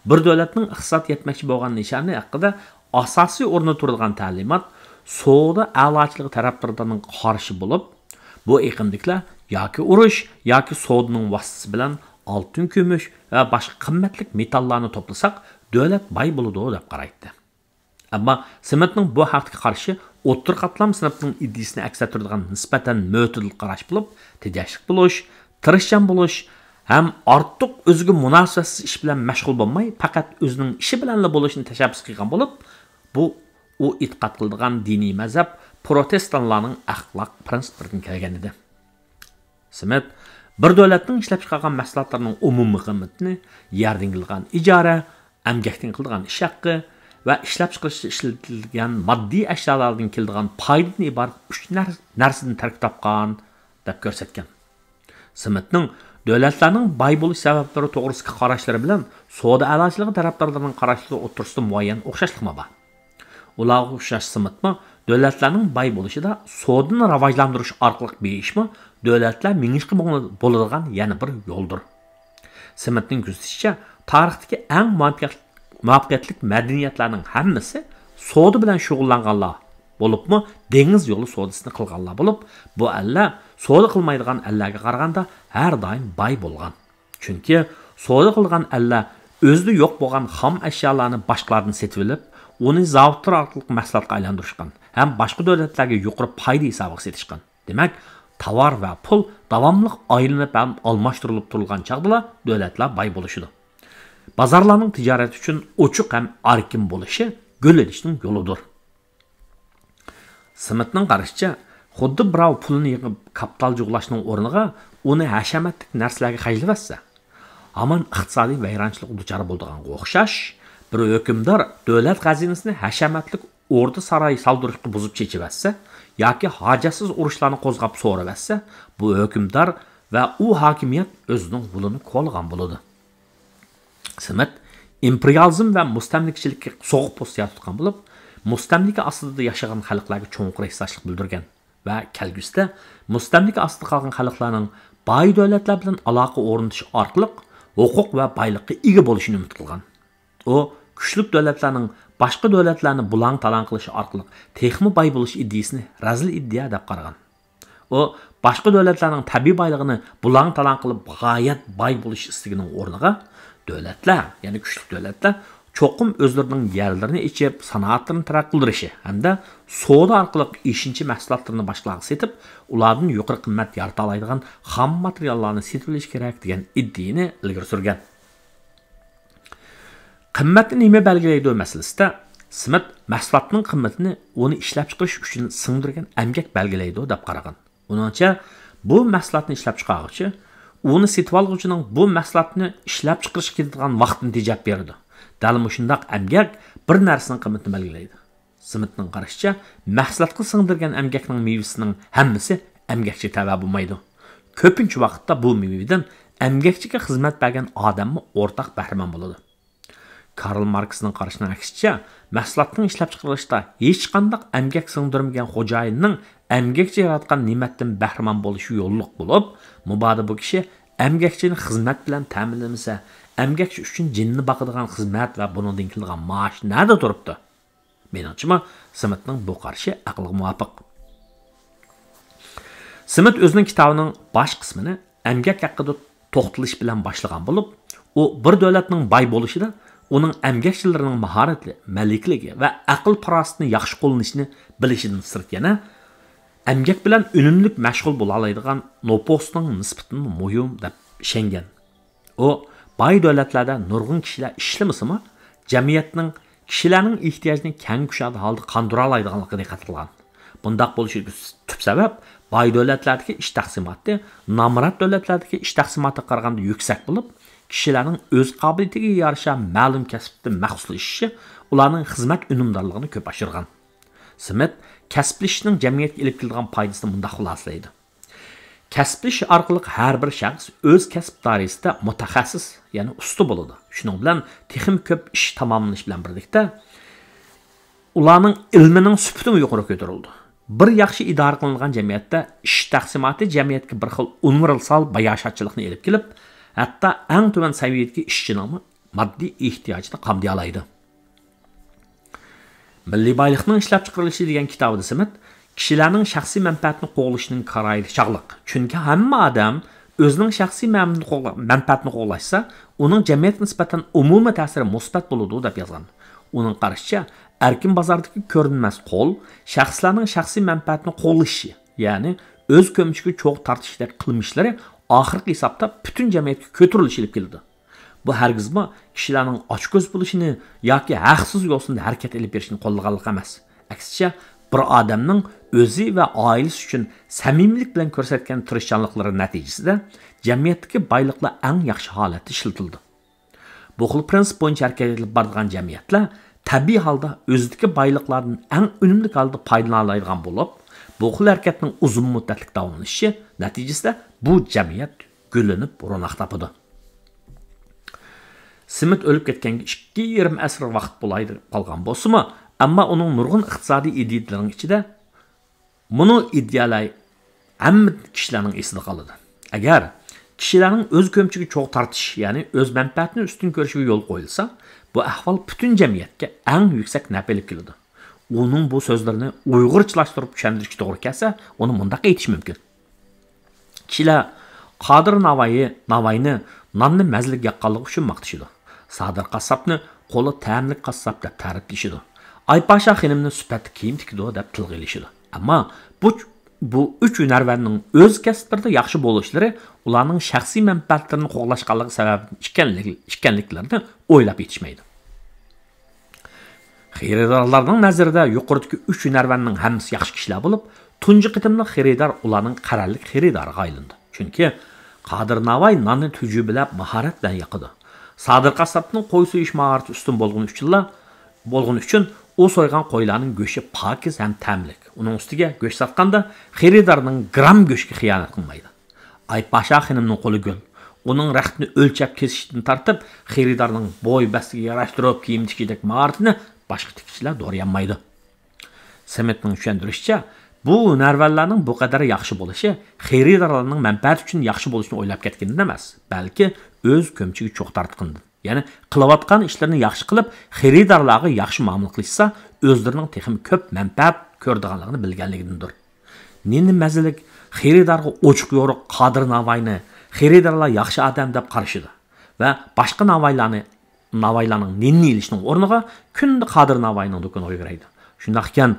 بىر دۆلەتنىڭ ئىقتىساد يەتمەكچى بولغان نىشانى ھەققىدە ئاساسىي ئورۇندا تۇرىدىغان تەلىمات سودا ئەلاچىلىقى تەرەپدارلىرىنىڭ قارىشى بولۇپ، بۇ ئېقىمدىكىلەر ياكى ئۇرۇش، ياكى سودىنىڭ ۋاسىتىسى بىلەن ئالتۇن، كۈمۈش ۋە باشقا قىممەتلىك مېتاللارنى توپلىساق، دۆلەت باي بولىدۇ، دەپ قارايتتى. ئەمما سىمىتنىڭ بۇ ھەقتىكى قارىشى ئوتتۇرا قاتلام سىنىپنىڭ ئىدىيىسىنى ئەكس ئەتتۈرىدىغان نىسبەتەن مۆتىدىل قاراش بولۇپ، تېجەشلىك بولۇش، تىرىشچان بولۇش ھەم ئارتۇق ئۆزىگە مۇناسىۋەتسىز ئىش بىلەن مەشغۇل بولماي، پەقەت ئۆزىنىڭ ئىشى بىلەنلا بولۇشنى تەشەببۇس قىلغان بولۇپ، بۇ ئۇ ئېتىقاد قىلىدىغان دىنىي مەزھەپ پروتېستانلارنىڭ ئەخلاق پىرىنسىپلىرىدىن كەلگەن ئىدى. سىمىت بىر دۆلەتنىڭ ئىشلەپچىقارغان مەھسۇلاتلىرىنىڭ ئومۇمىي قىممىتىنى يەردىن كېلىدىغان ئىجارە، ئەمگەكتىن قىلىدىغان ئىش ھەققى ۋە ئىشلەپچىقىرىشتا ئىشلىتىلگەن ماددىي ئەشيالاردىن كېلىدىغان پايدىدىن ئىبارەت ئۈچ نەر-، نەرسىدىن تەركىب تاپقان، دەپ كۆرسەتكەن. سىمىتنىڭ دۆلەتلەرنىڭ باي بولۇش سەۋەبلىرى توغرىسىدىكى قاراشلىرى بىلەن سودا ئەلاچىلىقى تەرەپدارلىرىنىڭ قاراشلىرى ئوتتۇرىسىدا مۇئەييەن ئوخشاشلىقمۇ بار. ئۇلارغا ئوخشاش سىمىتمۇ دۆلەتلەرنىڭ باي بولۇشىدا سودىنى راۋاجلاندۇرۇش ئارقىلىق بېيىشمۇ دۆلەتلەر مېڭىشقا بولىدىغان يەنە بىر يولدۇر. سىمىتنىڭ كۆزىتىشىچە، تارىختىكى ئەڭ مۇۋەپپەقىيەتلىك مەدەنىيەتلەرنىڭ ھەممىسى سودا بىلەن شۇغۇللانغانلار، بولۇپمۇ دېڭىز يولى سودىسىنى قىلغانلار بولۇپ، بۇ ئەللەر سودا قىلمايدىغان ئەللەرگە قارىغاندا ھەر دائىم باي بولغان. چۈنكى سودا قىلغان ئەللەر ئۆزىدە يوق بولغان خام ئەشيالارنى باشقىلاردىن سېتىۋېلىپ، ئۇنى زاۋۇتلار ئارقىلىق مەھسۇلاتقا ئايلاندۇرۇشقان ھەم باشقا دۆلەتلەرگە يۇقىرى پايدا ھېسابىغا سېتىشقان. دېمەك، تاۋار ۋە پۇل داۋاملىق ئايلىنىپ ھەم ئالماشتۇرۇلۇپ تۇرۇلغان چاغدىلا دۆلەتلەر باي بولۇشىدۇ. بازارلارنىڭ تىجارەت ئۈچۈن ئوچۇق ھەم ئەركىن بولۇشى گۈللىنىشنىڭ يولىدۇر. سىمىتنىڭ قارىشىچە، خۇددى بىراۋ پۇلىنى يىغىپ كاپىتال جۇغلاشنىڭ ئورنىغا ئۇنى ھەشەمەتلىك نەرسىلەرگە خەجلىۋەتسە، ھامان ئىقتىسادىي ۋەيرانچىلىققا دۇچار بولىدىغانغا ئوخشاش، بىر ھۆكۈمدار دۆلەت خەزىنىسىنى ھەشەمەتلىك ئوردا ساراي سالدۇرۇشقا بۇزۇپ چېچىۋەتسە ياكى ھاجەتسىز ئۇرۇشلارنى قوزغاپ سورىۋەتسە، بۇ ھۆكۈمدار ۋە ئۇ ھاكىمىيەت ئۆزىنىڭ غولىنى كولىغان بولىدۇ. سىمىت ئىمپېرىيالىزم ۋە مۇستەملىكىچىلىككە سوغۇق پوزىتسىيە تۇتقان بولۇپ، مۇستەملىكە ئاستىدا ياشىغان خەلقلەرگە چوڭقۇر ھېسداشلىق بىلدۈرگەن ۋە كەلگۈسىدە مۇستەملىكە ئاستىدا قالغان خەلقلەرنىڭ باي دۆلەتلەر بىلەن ئالاقە ئورنىتىش ئارقىلىق ھوقۇق ۋە بايلىققا ئىگە بولۇشىنى ئۈمىد قىلغان. ئۇ كۈچلۈك دۆلەتلەرنىڭ باشقا دۆلەتلەرنى بۇلاڭ-تالاڭ قىلىشى ئارقىلىق تېخىمۇ باي بولۇش ئىدىيىسىنى رەزىل ئىدىيە دەپ قارىغان. ئۇ باشقا دۆلەتلەرنىڭ تەبىئىي بايلىقىنى بۇلاڭ-تالاڭ قىلىپ غايەت باي بولۇش ئىستىكىنىڭ ئورنىغا، دۆلەتلەر، يەنى كۈچلۈك دۆلەتلەر چوقۇم ئۆزلىرىنىڭ يەرلىرىنى ئېچىپ، سانائەتلىرىنى تەرەققىي قىلدۇرۇشى ھەمدە سودا ئارقىلىق ئېشىنچا مەھسۇلاتلىرىنى باشقىلارغا سېتىپ، ئۇلاردىن يۇقىرى قىممەت يارىتالايدىغان خام ماتېرىياللارنى سېتىۋېلىشى كېرەك، دېگەن ئىدىيىنى ئىلگىرى سۈرگەن. قىممەتنى نېمە بەلگىلەيدۇ مەسىلىسىدە، سىمىت مەھسۇلاتنىڭ قىممىتىنى ئۇنى ئىشلەپچىقىرىش ئۈچۈن سىڭدۈرگەن ئەمگەك بەلگىلەيدۇ، دەپ قارىغان. ئۇنىڭچە، بۇ مەھسۇلاتنى ئىشلەپچىقارغۇچى ئۇنى سېتىۋالغۇچىنىڭ بۇ مەھسۇلاتنى ئىشلەپچىقىرىشقا كېتىدىغان ۋاقتىنى تېجەپ بېرىدۇ. دەل مۇشۇنداق ئەمگەك بىر نەرسىنىڭ قىممىتىنى بەلگىلەيدۇ. سىمىتنىڭ قارىشىچە، مەھسۇلاتقا سىڭدۈرگەن ئەمگەكنىڭ مېۋىسىنىڭ ھەممىسى ئەمگەكچىگە تەۋە بولمايدۇ. كۆپىنچە ۋاقىتتا بۇ مېۋىدىن ئەمگەكچىگە خىزمەت بەرگەن ئادەممۇ ئورتاق بەھرىمەن بولىدۇ. كارل ماركسنىڭ قارىشىنىڭ ئەكسىچە، مەھسۇلاتنىڭ ئىشلەپچىقىرىلىشىدا ھېچقانداق ئەمگەك سىڭدۈرمىگەن خوجايىننىڭ ئەمگەكچى ياراتقان نېمەتتىن بەھرىمەن بولۇشى يوللۇق بولۇپ، مۇبادا بۇ كىشى ئەمگەكچىنى خىزمەت بىلەن تەمىنلىمىسە، ئەمگەكچى ئۈچۈن جېنىنى باقىدىغان خىزمەت ۋە بۇنىڭدىن كېلىدىغان مائاش نەدە تۇرۇپتۇ؟ مېنىڭچىمۇ، سىمىتنىڭ بۇ قارىشى ئەقىلگە مۇۋاپىق. سىمىت ئۆزىنىڭ كىتابىنىڭ باش قىسمىنى ئەمگەك ھەققىدە توختىلىش بىلەن باشلىغان بولۇپ، ئۇ بىر دۆلەتنىڭ باي بولۇشىدا ئۇنىڭ ئەمگەكچىلىرىنىڭ ماھارەتلىك، مەلىكىلىكى ۋە ئەقىل-پاراسىتىنى ياخشى قوللىنىشىنى بىلىشىدىن سىرت يەنە ئەمگەك بىلەن ئۈنۈملۈك مەشغۇل بولالايدىغان نوپۇسنىڭ نىسبىتىمۇ مۇھىم دەپ ئىشەنگەن. ئۇ باي دۆلەتلەردە نۇرغۇن كىشىلەر ئىشلىمىسىمۇ، جەمئىيەتنىڭ كىشىلەرنىڭ ئېھتىياجىنى كەڭ كۇشادە ھالدا قاندۇرالايدىغانلىقىغا دىققەت قىلغان. بۇنداق بولۇشىدىكى تۈپ سەۋەب، باي دۆلەتلەردىكى ئىش تەقسىماتى نامرات دۆلەتلەردىكى ئىش تەقسىماتىغا قارىغاندا يۈكسەك بولۇپ، كىشىلەرنىڭ ئۆز قابىلىيىتىگە يارىشا مەلۇم كەسىپتە مەخسۇسلىشىشى ئۇلارنىڭ خىزمەت ئۈنۈمدارلىقىنى كۆپ ئاشۇرغان. سمىت كەسىپلىشىشنىڭ جەمئىيەتكە ئېلىپ كېلىدىغان پايدىسىنى مۇنداق خۇلاسىلەيدۇ: كەسىپلىشىش ئارقىلىق ھەر بىر شەخس ئۆز كەسىپ دائىرىسىدە مۇتەخەسسىس، يەنى ئۇستا بولىدۇ. شۇنىڭ بىلەن تېخىمۇ كۆپ ئىش تاماملىنىش بىلەن بىرلىكتە، ئۇلارنىڭ ئىلمىنىڭ سۈپىتىمۇ يۇقىرى كۆتۈرۈلىدۇ. بىر ياخشى ئىدارە قىلىنغان جەمئىيەتتە ئىش تەقسىماتى جەمئىيەتكە بىر خىل ئۇنىۋېرسال باياشاتچىلىقنى ئېلىپ كېلىپ، ھەتتا ئەڭ تۆۋەن سەۋىيەدىكى ئىشچىنىڭمۇ ماددىي ئېھتىياجىنى قامدىيالايدۇ. مىللىي بايلىقنىڭ ئىشلەپچىقىرىلىشى دېگەن كىتابىدا سمىت كىشىلەرنىڭ شەخسىي مەنپەئەتىنى قوغلىشىنىڭ كارايىدا چاغلىق، چۈنكى ھەممە ئادەم ئۆزىنىڭ شەخسىي مەن-، قوغلا-، مەنپەئەتىنى قوغلاشسا، ئۇنىڭ جەمئىيەتكە نىسبەتەن ئومۇمىي تەسىرى مۇسبەت بولىدۇ، دەپ يازغان. ئۇنىڭ قارىشىچە، ئەركىن بازاردىكى كۆرۈنمەس قول شەخسلەرنىڭ شەخسىي مەنپەئەتىنى قوغلىشى، يەنى ئۆز كۆمىچىگە چوغ تارتىشتەك قىلمىشلىرى ئاخىرقى ھېسابتا پۈتۈن جەمئىيەتكە كۆتۈرۈلۈشى ئېلىپ كېلىدۇ. بۇ ھەرگىزمۇ كىشىلەرنىڭ ئاچكۆز بولۇشىنى ياكى ھەقسىز يوسۇندا ھەرىكەت ئېلىپ بېرىشىنى قوللىغانلىق ئەمەس. ئەكسىچە، بىر ئادەمنىڭ ئۆزى ۋە ئائىلىسى ئۈچۈن سەمىمىيلىك بىلەن كۆرسەتكەن تىرىشچانلىقلىرى نەتىجىسىدە جەمئىيەتتىكى بايلىقلار ئەڭ ياخشى ھالەتتە ئىشلىتىلىدۇ. بۇ خىل پرىنسىپ بويىچە ھەرىكەت ئېلىپ بارىدىغان جەمئىيەتلەر تەبىئىي ھالدا ئۆزىدىكى بايلىقلاردىن ئەڭ ئۈنۈملۈك ھالدا پايدىلىنالايدىغان بولۇپ، بۇ خىل ھەرىكەتنىڭ ئۇزۇن مۇددەتلىك داۋاملىشىشى نەتىجىسىدە بۇ جەمئىيەت گۈللىنىپ روناق تاپىدۇ. سمىت ئۆلۈپ كەتكەنگە ئىككى يېرىم ئەسىر ۋاقىت بولاي قالغان بولسىمۇ، ئەمما ئۇنىڭ نۇرغۇن ئىقتىسادىي ئىدىيىلىرىنىڭ ئىچىدە مۇنۇ ئىدىيەلەر ھەممە كىشىلەرنىڭ ئېسىدە قالىدۇ. ئەگەر كىشىلەرنىڭ ئۆز كۆمىچىگە چوغ تارتىش، يەنى ئۆز مەنپەئەتىنى ئۈستۈن كۆرۈشىگە يول قويۇلسا، بۇ ئەھۋال پۈتۈن جەمئىيەتكە ئەڭ يۈكسەك نەپ ئېلىپ كېلىدۇ. ئۇنىڭ بۇ سۆزلىرىنى ئۇيغۇرچىلاشتۇرۇپ چۈشەندۈرۈشكە توغرا كەلسە، ئۇنى مۇنداق ئېيتىش مۇمكىن. كىشىلەر قادىر ناۋايى، ناۋاينى ناننى مەززىلىك ياققانلىقى ئۈچۈن ماختىشىدۇ. سادىر قاسساپنى قولى تەملىك قاسساپ دەپ تەرىپلىشىدۇ. ئايپاشا خېنىمنى سۈپەتلىك كىيىم تىكىدۇ دەپ تىلغا ئېلىشىدۇ. ئەمما بۇ، بۇ ئۈچ ھۈنەرۋەننىڭ ئۆز كەسىپلىرىدە ياخشى بولۇشلىرى ئۇلارنىڭ شەخسىي مەنپەئەتلىرىنى قوغلاشقانلىقى سەۋەبىدىن ئىكەنلىك-، ئىكەنلىكلىرىنى ئويلاپ يېتىشمەيدۇ. خېرىدارلارنىڭ نەزىرىدە يۇقىرىدىكى ئۈچ ھۈنەرۋەننىڭ ھەممىسى ياخشى كىشىلەر بولۇپ، تۇنجى قېتىملىق خېرىدار ئۇلارنىڭ قەرەللىك خېرىدارىغا ئايلىنىدۇ. چۈنكى قادىر ناۋاي ناننى تۈجۈبىلەپ، ماھارەت بىلەن ياقىدۇ. سادىر قاسساپنىڭ قوي سويۇش ماھارىتى ئۈستۈن بولغىنى ئۈچۈنلا، بولغىنى ئۈچۈن ئۇ سويغان قويلارنىڭ گۆشى پاكىز ھەم تەملىك. ئۇنىڭ ئۈستىگە گۆش ساتقاندا خېرىدارنىڭ گرام گۆشىگە خىيانەت قىلمايدۇ. ئايپاشا خېنىمنىڭ قولى گۈل. ئۇنىڭ رەختنى ئۆلچەپ كېسىشتىن تارتىپ، خېرىدارنىڭ بوي بەستىگە ياراشتۇرۇپ كىيىم تىكىشىدەك ماھارىتىنى باشقا تىككۈچىلەر دورىيالمايدۇ. سمىتنىڭ چۈشەندۈرۈشىچە، بۇ ھۈنەرۋەنلەرنىڭ بۇ قەدەر ياخشى بولۇشى خېرىدارلارنىڭ مەنپەئەتى ئۈچۈن ياخشى بولۇشنى ئويلاپ كەتكىنىدىن ئەمەس، بەلكى ئۆز كۆمىچىگە چوغ تارتقىنىدىن، يەنى قىلىۋاتقان ئىشلىرىنى ياخشى قىلىپ، خېرىدارلارغا ياخشى مۇئامىلە قىلىشسا، ئۆزلىرىنىڭ تېخىمۇ كۆپ مەنپەئەت كۆرىدىغانلىقىنى بىلگەنلىكىدىندۇر. نېنى مەززىلىك خېرىدارغا ئوچۇق يورۇق قادىر ناۋاينى خېرىدارلار ياخشى ئادەم دەپ قارىشىدۇ ۋە باشقا ناۋايلارنى، ناۋايلارنىڭ نېنىنى ئېلىشنىڭ ئورنىغا كۈندە قادىر ناۋاينىڭ دۇكىنىغا يۈگۈرەيدۇ. شۇنداق ئىكەن،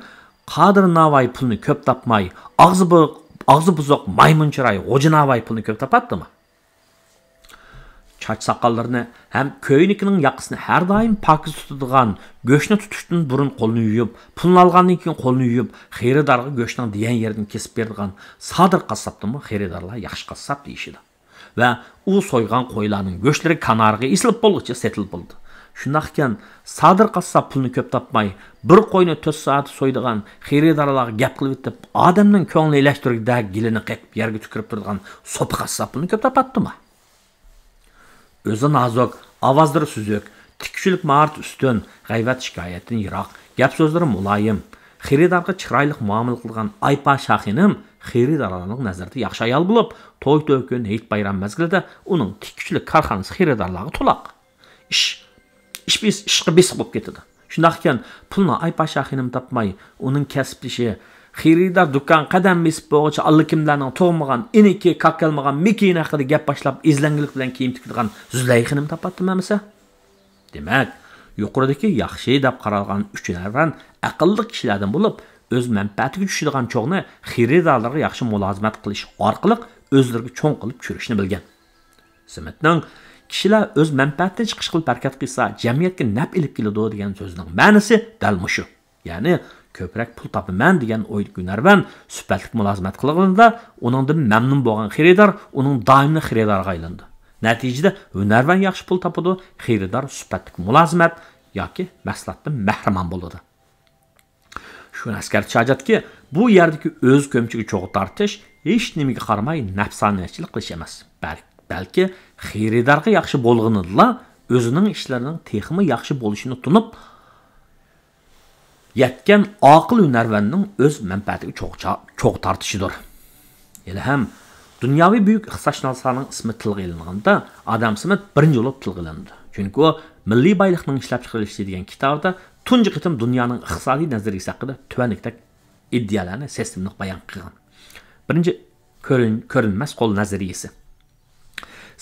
قادىر ناۋاي پۇلنى كۆپ تاپماي، ئاغزى بۇ-، ئاغزى بۇزۇق مايمۇن چىراي غوجا ناۋاي پۇلنى كۆپ تاپاتتىمۇ؟ چاچ ساقاللىرىنى ھەم كۆينىكىنىڭ ياقىسىنى ھەر دائىم پاكىز تۇتىدىغان، گۆشنى تۇتۇشتىن بۇرۇن قولىنى يۇيۇپ، پۇلنى ئالغاندىن كېيىن قولىنى يۇيۇپ، خېرىدارغا گۆشنىڭ دېگەن يېرىدىن كېسىپ بېرىدىغان سادىر قاسساپنىمۇ خېرىدارلار ياخشى قاسساپ دېيىشىدۇ. ۋە ئۇ سويغان قويلارنىڭ گۆشلىرى كانارغا ئېسىلىپ بولغۇچە سېتىلىپ بولىدۇ. شۇنداق ئىكەن، سادىر قاسساپ پۇلنى كۆپ تاپماي، بىر قوينى تۆت سائەت سويىدىغان، خېرىدارلارغا گەپ قىلىۋېتىپ، ئادەمنىڭ كۆڭلىنى ئىلەشتۈرگۈدەك گېلىنى قېقىپ يەرگە تۈكۈرۈپ تۇرىدىغان سوپى قاسساپ پۇلنى كۆپ تاپاتتىمۇ؟ ئۆزى نازۇك، ئاۋازلىرى سۈزۈك، تىككۈچىلىك ماھارىتى ئۈستۈن، غەيۋەت شىكايەتتىن يىراق، گەپ سۆزلىرى مۇلايىم، خېرىدارغا چىرايلىق مۇئامىلە قىلىدىغان ئايپاشا خېنىم خېرىدارلارنىڭ نەزىرىدە ياخشى ئايال بولۇپ، توي تۆكۈن، ھېيت بايرام مەزگىلىدە ئۇنىڭ تىككۈچىلىك كارخانىسى خېرىدارلارغا تولاق. ئىش، ئىش بېس-، ئىشقا بېسىق بولۇپ كېتىدۇ. شۇنداق ئىكەن، پۇلنى ئايپاشا خېنىم تاپماي، ئۇنىڭ كەسىپدىشى، خېرىدار دۇكان قەدەم بېسىپ بولغۇچە ئاللىكىملەرنىڭ تۇغمىغان ئىنىكى، كاكالمىغان مېكىيىنى ھەققىدە گەپ باشلاپ، ئىزلەنگۈلۈك بىلەن كىيىم تىكىدىغان زۇلەيخا خېنىم تاپاتتىمۇ ئەمىسە؟ دېمەك، يۇقىرىدىكى ياخشى دەپ قارالغان ئۈچ ھۈنەرۋەن ئەقىللىق كىشىلەردىن بولۇپ، ئۆز مەنپەئەتىگە چۈشىدىغان چوغنى خېرىدارلىرىغا ياخشى مۇلازىمەت قىلىش ئارقىلىق ئۆزلىرىگە چوڭ قىلىپ چۈشۈرۈشنى بىلگەن. سمىتنىڭ «كىشىلەر ئۆز مەنپەئەتىدىن چىقىش قىلىپ ھەرىكەت قىلسا، جەمئىيەتكە نەپ ئېلىپ كېلىدۇ» دېگەن سۆزىنىڭ مەنىسى دەل مۇشۇ. يەنى، كۆپرەك پۇل تاپىمەن دېگەن ئويدىكى ھۈنەرۋەن سۈپەتلىك مۇلازىمەت قىلغىنىدا، ئۇنىڭدىن مەمنۇن بولغان خېرىدار ئۇنىڭ دائىملىق خېرىدارىغا ئايلىنىدۇ. نەتىجىدە ھۈنەرۋەن ياخشى پۇل تاپىدۇ، خېرىدار سۈپەتلىك مۇلازىمەت ياكى مەھسۇلاتتىن بەھرىمەن بولىدۇ. شۇنى ئەسكەرتىش ھاجەتكى، بۇ يەردىكى ئۆز كۆمىچىگە چوغ تارتىش ھېچ نېمىگە قارىماي نەپسانىيەتچىلىك قىلىش ئەمەس، بەل-، بەلكى خېرىدارغا ياخشى بولغىنىدىلا ئۆزىنىڭ ئىشلىرىنىڭ تېخىمۇ ياخشى بولۇشىنى تونۇپ يەتكەن ئاقىل ھۈنەرۋەننىڭ ئۆز مەنپەئەتىگە چوغ چا-، چوغ تارتىشىدۇر. ھېلىھەم دۇنياۋى بۈيۈك ئىقتىسادشۇناسلارنىڭ ئىسمى تىلغا ئېلىنغاندا، ئادام سمىت بىرىنچى بولۇپ تىلغا ئېلىنىدۇ. چۈنكى ئۇ مىللىي بايلىقنىڭ ئىشلەپچىقىرىلىشى دېگەن كىتابىدا تۇنجى قېتىم دۇنيانىڭ ئىقتىسادىي نەزەرىيىسى ھەققىدە تۆۋەندىكىدەك ئىدىيەلەرنى سىستېمىلىق بايان قىلغان. بىرىنچى، كۆرۈن-، كۆرۈنمەس قول نەزەرىيىسى.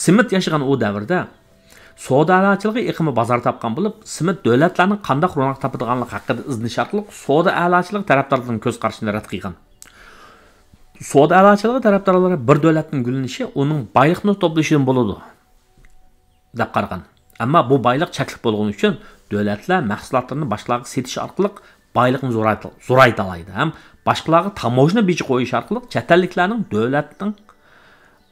سمىت ياشىغان ئۇ دەۋردە سودا ئەلاچىلىقى ئېقىمى بازار تاپقان بولۇپ، سمىت دۆلەتلەرنىڭ قانداق روناق تاپىدىغانلىقى ھەققىدە ئىزدىنىش ئارقىلىق سودا ئەلاچىلىقى تەرەپدارلىرىنىڭ كۆز قارىشىنى رەت قىلغان. سودا ئەلاچىلىقى تەرەپدارلىرى بىر دۆلەتنىڭ گۈللىنىشى ئۇنىڭ بايلىقنى توپلىشىدىن بولىدۇ، دەپ قارىغان. ئەمما بۇ بايلىق چەكلىك بولغىنى ئۈچۈن دۆلەتلەر مەھسۇلاتلىرىنى باشقىلارغا سېتىش ئارقىلىق بايلىقنى زورايت-، زورايتالايدۇ ھەم باشقىلارغا تاموژنا بېجى قويۇش ئارقىلىق چەت ئەللىكلەرنىڭ دۆلەتنىڭ